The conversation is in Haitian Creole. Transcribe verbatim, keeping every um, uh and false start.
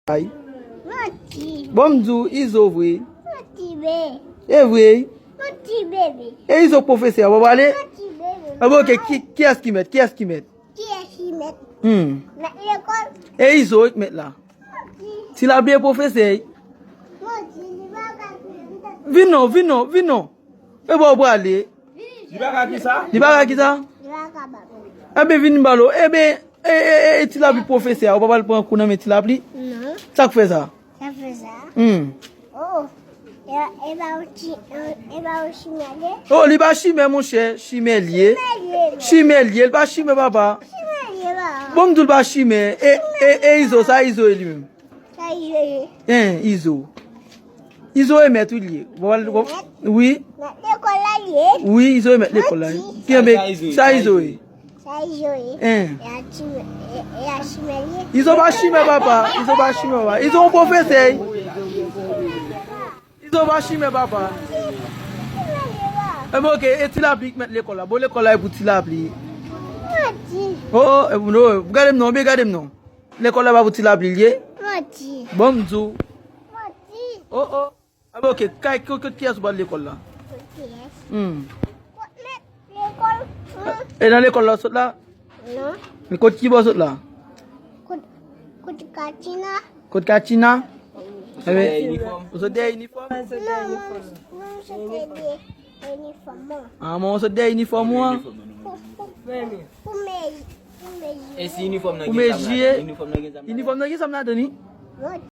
Ay. Manti. Bon, m di w, Izo vre. Manti, be. E vre. Manti, bebe. E Izo k pwofesè a, w pa prale? Manti, bebe. A, bon, ok, ki, kiyès ki mèt? Kiyès ki mèt? Kiyès ki mèt? Hmm. Mèt lekòl. E Izo wi k mèt la. Manti. Ti Lapli e pwofesè. Manti, li pa ka. Vin non, vin non, vin non. E bò w prale? Li pa ka ki sa? Li pa ka ki sa? Li pa ka ba. Ebyen, vin balo. Ebyen, e, e, e, e, Ti Lapli pwofesè a, ou pa pral pran kou nan men Ti Lapli? Non. Sa k fè sa? Sa k fè sa? Hmm. Oh, e, e ba ou ti, e, e ba ou chimè li? Oh, li pa chimè, monchè. Chimè li ye. Chimè li ye, men. Chimè li ye. Li pa chimè, papa. Chimè li ye, papa. Bon, m di w l pa chimè. E, e, e, Izo, sa Izo ye li menm? Sa Izo ye? Hein, Izo. Izo e mèt, wi, li ye. Bon, bon, mèt? Wi. Mèt lekòl la li ye? Wi, Izo e mèt lekòl la. Manti. Ki anbe, sa Izo ye? Sa Izo ye? Hein. E a chimè, e, e a chimè li ye? Izo pa chimè, papa. Izo pa chimè, papa. Izo yon pwofesè. Izo pa chimè, papa. Chimè li ye, papa. Ebyen, ok, e Ti Lapli k mèt lekòl la. Bon, lekòl la e pou Ti Lapli. Manti. Oh, oh, e pou nou, gade m non, byen gade m non. Lekòl la pa pou Ti Lapli li ye? Manti. Bon, m di w. Manti. Oh, oh. A, bon, ok, kay, kot, kot kiyès ou pral lekòl la? Kot kiyès? Hmm. Kot mèt lekòl, hmm. E nan lekòl la w sot la? Non. Men kot ki bò w sot la? Kot, kot Katina. Kot Katina? Ou sot dèyè inifòm? Ou sot dèyè inifòm? Non, mwen, mwen sot dèyè inifòm mwen. Ah, mwen sot dèyè inifòm ou an? Pou, pou, pou mè, pou mè. E si inifòm nan gen zam ladan? Inifòm nan gen zam ladan? Inifòm nan gen zam ladan, wi. Mwen